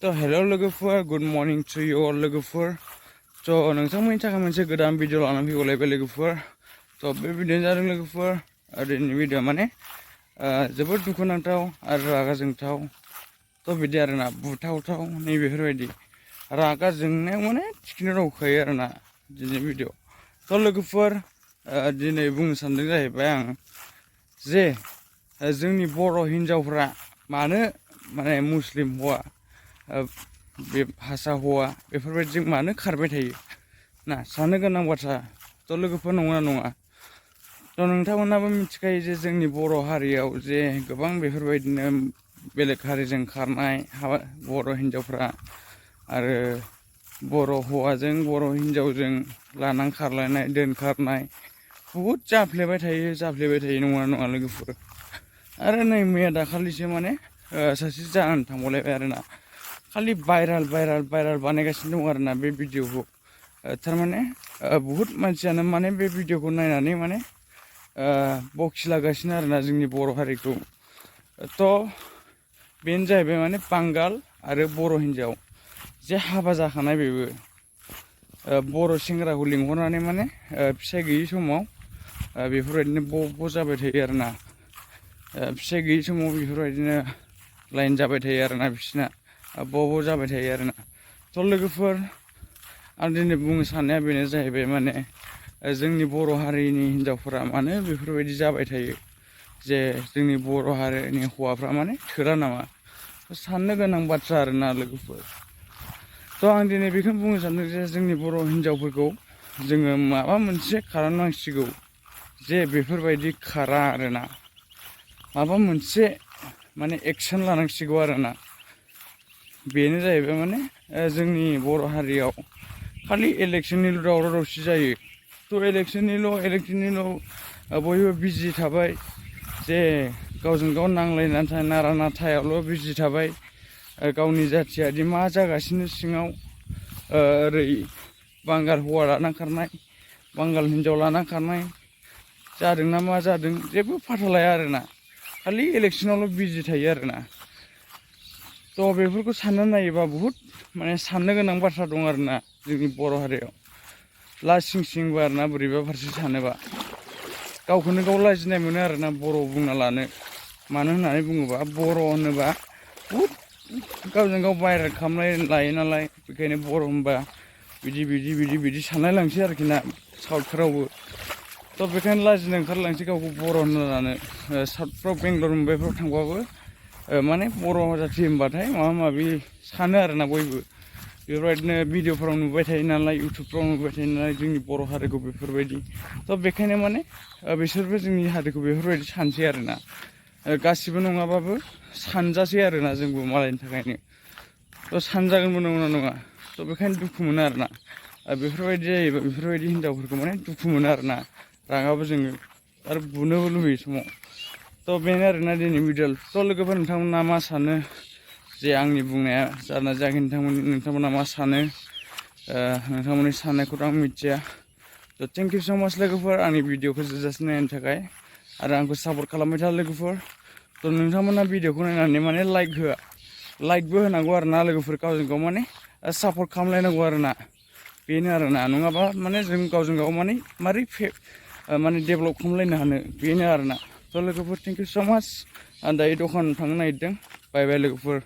तो हेलो लोगोफोर good morning to you अल लोगोफोर तो नोंथांमोननि थाखाय मोनसे गोदान भिडिअ लानानै फैगौलायबाय लोगोफोर तो बे भिडिअ जादों लोगोफोर दिनैनि भिडिअ माने जोबोद दुखुनांथाव आरो रागा जोंथाव तो बिदि आरोना बुथावथाव नैबेफोरबायदि रागा जोंनायाव माने थिखिनो दंखायो आरोना दिनैनि भिडिअ तो लोगोफोर दिनै बुंनो सानदों जाहैबाय आं जे जोंनि बर' हिन्जावफ्रा मानो माने मुस्लिम हौवा बे हारसा हौवा बेफोरबायदिजों मानो खारबाय थायो ना साननो गोनां बाथ्रा तो लोगोफोर नंगौना नङा तो नोंथांमोनाबो मिथिखायो जे जोंनि बर' हारियाव जे गोबां बेफोरबायदिनो बेलेग हारिजों खारनाय बर' हिन्जावफ्रा आरो बर' हौवाजों बर' हिन्जावजों लानानै खारलायनाय दोनखारनाय बहुद जाफ्लेबाय थायो नङा नङा लोगोफोर आरो नै मैया दाखालिसो माने सासे जाहोन थांबावलायबाय आरोना खालि भाइराल बानायगासिनो दं आरोना बे भिडिअखौ थारमाने बहुत मानसियानो माने बे भिडिअखौ नायनानै माने बखिलागासिनो आरोना जोंनि बर' हारिखौ तो बेनो जाहैबाय माने बांगाल आरो बर' हिन्जाव जे हाबा जाखानाय बेबो बर' सेंग्राखौ लिंहरनानै माने फिसाइ गैयि समाव बेफोरबायदिनो ब' जाबाय थायो आरोना फिसाइ गैयि समाव बेफोरबायदिनो लाइन जाबाय थायो आरोना बिसिना ब' जाबाय थायो आरोना तो लोगोफोर आं दिनै बुंनो साननाया बेनो जाहैबाय माने जोंनि बर' हारिनि हिन्जावफोरा मानो बेफोरबायदि जाबाय थायो जे जोंनि बर' हारिनि हौवाफ्रा माने थोरा नामा साननो गोनां बाथ्रा आरोना लोगोफोर तो आं दिनै बेखौनो बुंनो सानदों जे जोंनि बर' हिन्जावफोरखौ जोङो माबा मोनसे खालामनांसिगौ जे बेफोरबायदि खारा आरोना माबा मोनसे माने एक्सन लानांसिगौ आरोना बेनो जाहैबाय माने जोंनि बर' हारियाव खालि इलेक्सननिल' दावराव दावसि जायो तो इलेक्सननिल' बयबो बिजि थाबाय जे गावजों गाव नांलायनानै थानाय नारा नाथायावल' बिजि थाबाय गावनि जाथियादि मा जागासिनो सिङाव ओरै बांगाल हौवा लाना खारनाय बांगाल हिन्जाव लाना खारनाय जादोंना मा जादों जेबो फाथा लाया आरोना खालि इलेक्सनावल' बिजि थायो आरोना तो बेफोरखौ सानना नायोबा बुहुद माने साननो गोनां बाथ्रा दं आरोना जोंनि बर' हारियाव लासिंसिंबो आरोना बोरैबा फारसे सानोबा गावखौनो गाव लाजिनाय मोनो आरोना बर' बुंना लानो मानो होननानै बुङोबा बर' होनोबा बुहुद गावजों गाव भाइरेल खालामनाय लायो नालाय बेखायनो बर' होनबा बिदि सानलाय लांसै आरोखि ना साउथफोरावबो तो बेखायनो लाजिनो ओंखारलांसै गावखौ बर' होनना लानो साउथफ्राव बेंगलर मुम्बाइफ्राव थांबाबो माने बर' जाथि होनबाथाय माबा माबि सानो आरोना बयबो बेफोरबायदिनो भिडिअफ्राव नुबाय थायो नालाय इउटुबफ्राव नुबाय थायो नालाय जोंनि बर' हारिखौ बेफोरबायदि तो बेखायनो माने बिसोरबो जोंनि हारिखौ बेफोरबायदि सानसै आरोना गासिबो नङाबाबो सानजासै आरोना जोंबो मालायनि थाखायनो तो सानजागोनबो नंगौना नङा तो बेखायनो दुखु मोनो आरोना बेफोरबायदि जायोबा बेफोरबायदि हिन्जावफोरखौ माने दुखु मोनो आरोना रागाबो जोङो आरो बुनोबो लुबैयो समाव तो बेनो आरोना दिनै भिडिअ तो लोगोफोर नोंथांमोना मा सानो जे आंनि बुंनाया जाना जायाखै नोंथांमोना मा सानो नोंथांमोननि साननायखौथ' आं मिथिया तो थेंक इउ स' माच लोगोफोर आंनि भिडिअखौ जोबजासिम नायनो थाखाय आरो आंखौ सापर्ट खालामबाय था लोगोफोर तो नोंथांमोना भिडिअखौ नायनानै माने लाइकबो होनांगौ आरोना लोगोफोर गावजों गाव माने सापर्ट खालामलायनांगौ आरोना बेनो आरोना नङाबा माने जों गावजों गाव माने मारै माने डेभेलप खालामलायनो हानो बेनो आरोना तो लोगोफोर थेंक इउ स' माच आं दायो दखान थांनो नागिरदों बाय बाय लोगोफोर